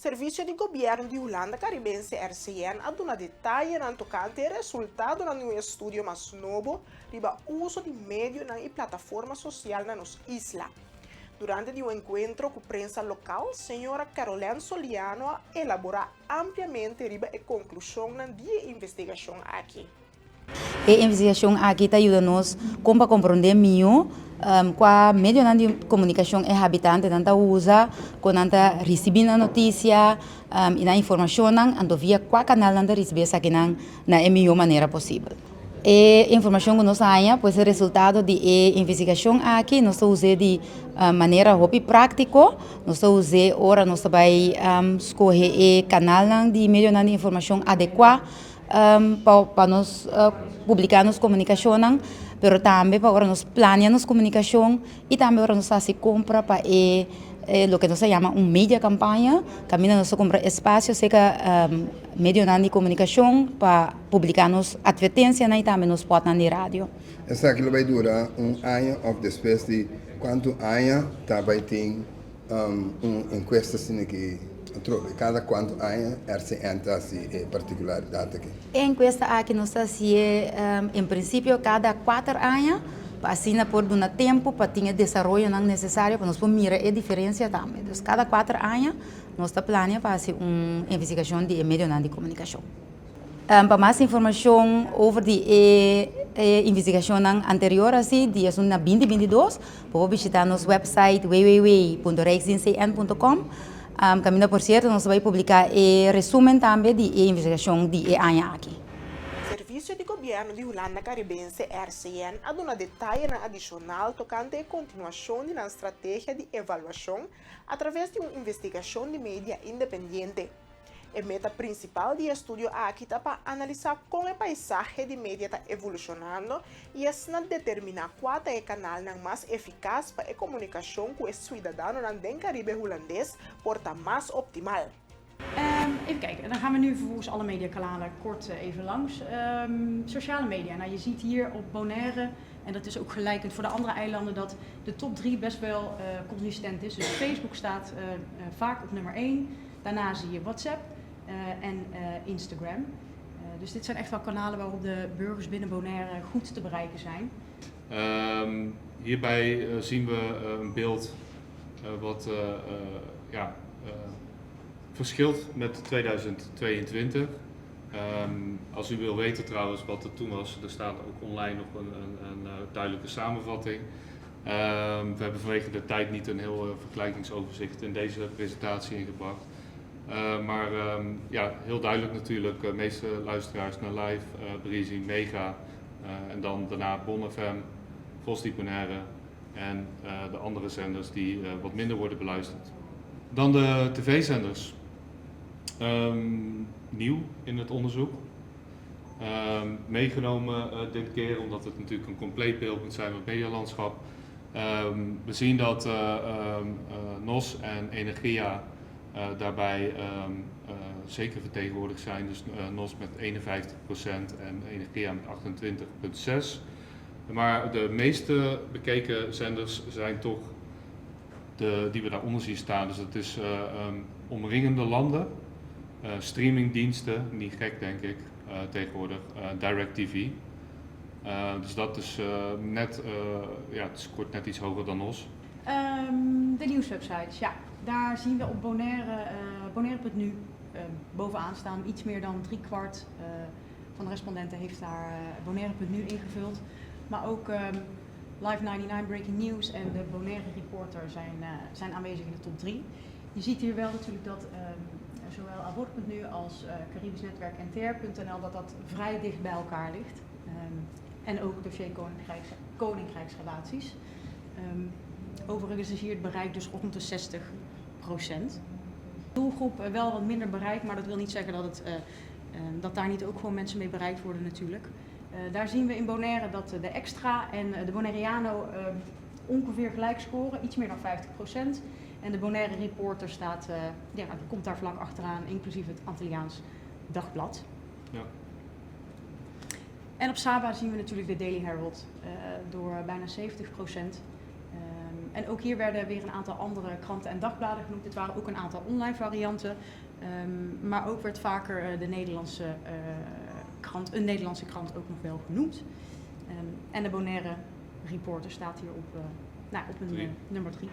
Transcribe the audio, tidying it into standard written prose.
Servisio di Gobièrnu di Hulanda Karibense, RCN, a duna detayenan tokante e resultadonan di un estudio mas nobo riba uso di medionan i plataforma sosial na nos isla. Durante di un enkuentro ku prensa lokal, señora Caroline Soliano a elaborá ampliamente riba e konklushonnan di e investigashon aki. E investigashon aki ta yuda nos kon pa komprondé mihó kua medionan di komunikashon e habitantenan ta usa, kon nan ta risibí nan notisia i nan informashonnan, anto via kua kanal nan ta risibí esakinan na e mihó manera posibel. E informashon ku nos haña, pues e resultado di e investigashon aki, nos ta us'é di manera hopi práktiko, nos ta us'é ora nos ta bai skohe e kanalnan di medionan di informashon adekuá pa nos publiká nos komunikashonnan, pero tambe pa ora nos plania nos komunikashon i tambe ora nos hasi kompra pa e loke nos ta yama un media kampaña, kaminda nos ta kumpra espasio serka medionan di komunikashon pa publiká nos atvertensianan i tambe nos spòtnan di radio. Esaki lo bai dura un aña òf despues di kuantu aña ta bai tin un enkuesta asina ki atrobe? Kada kuantu aña RCN ta hasi e partikularidat aki? E enkuesta aki nos ta hasié en prinsipio kada kuater aña pa asina por duna tempu pa tin e desaroyonan nesesario pa nos por mira e diferensia tambe. Dus kada kuater aña nos ta plania pa hasi un investigashon di e medionan di komunikashon. Pa mas informashon over di e investigashonnan anterior asi di esun na binti binti dos, bo por bishita nos website www.rijksdienstcn.com. Kaminda por sierto nos ta bai publiká e resumen tambe di e investigashon di e aña aki. Servisio di Gobièrnu di Hulanda Karibense, RCN, a duna detayenan adishonal tokante e kontinuashon di nan strategia di evaluashon atraves di un investigashon di media independiente. E meta prinsipal di e estudio aki ta pa analisá kon e paisahe di media ta evolushonando i asina determiná kua ta e kanalnan mas efikas pa e komunikashon ku e suidadanonan den Karibe Hulandes por ta mas optimal. Even kijken, dan gaan we nu vervolgens alle mediakanalen kort even langs. Sociale media, nou je ziet hier op Bonaire, en dat is ook gelijkend voor de andere eilanden, dat de top 3 best wel consistent is. Dus Facebook staat vaak op nummer 1. Daarna zie je WhatsApp en Instagram. Dus dit zijn echt wel kanalen waarop de burgers binnen Bonaire goed te bereiken zijn. Hierbij zien we een beeld wat, ja, verschilt met 2022. Als u wil weten trouwens wat het toen was, er staat ook online nog een duidelijke samenvatting. We hebben vanwege de tijd niet een heel vergelijkingsoverzicht in deze presentatie ingebracht. Maar ja, heel duidelijk natuurlijk, de meeste luisteraars naar Live, Breezy, Mega en dan daarna Bon FM, Vos di Bonaire en de andere zenders die wat minder worden beluisterd. Dan de tv-zenders. Nieuw in het onderzoek. Meegenomen dit keer omdat het natuurlijk een compleet beeld moet zijn van het medialandschap. We zien dat NOS en Energia daarbij zeker vertegenwoordigd zijn. Dus NOS met 51% en Energia met 28,6%. Maar de meeste bekeken zenders zijn toch de die we daaronder zien staan. Dus dat is omringende landen, streamingdiensten, niet gek denk ik tegenwoordig, DirecTV. Dus dat is net, ja, het scoort net iets hoger dan NOS. De nieuwswebsites, ja, daar zien we op Bonaire, Bonaire.nu bovenaan staan. Iets meer dan 3/4 van de respondenten heeft daar Bonaire.nu ingevuld. Maar ook Live 99 Breaking News en de Bonaire Reporter zijn aanwezig in de top 3. Je ziet hier wel natuurlijk dat zowel Abort.nu als Caribisch Netwerk en TR.nl dat dat vrij dicht bij elkaar ligt. En ook dossier Koninkrijksrelaties. Overigens is hier het bereik dus rond de 60%. Doelgroep wel wat minder bereikt, maar dat wil niet zeggen dat daar niet ook gewoon mensen mee bereikt worden natuurlijk. Daar zien we in Bonaire dat de Extra en de Bonaireano ongeveer gelijk scoren, iets meer dan 50%. En de Bonaire Reporter staat, ja, komt daar vlak achteraan, inclusief het Antilliaans Dagblad. Ja. En op Saba zien we natuurlijk de Daily Herald door bijna 70%. En ook hier werden weer een aantal andere kranten en dagbladen genoemd. Dit waren ook een aantal online varianten. Maar ook werd vaker de Nederlandse krant, een Nederlandse krant ook nog wel genoemd. En de Bonaire Reporter staat hier op, nou, op een 3. Nummer 3.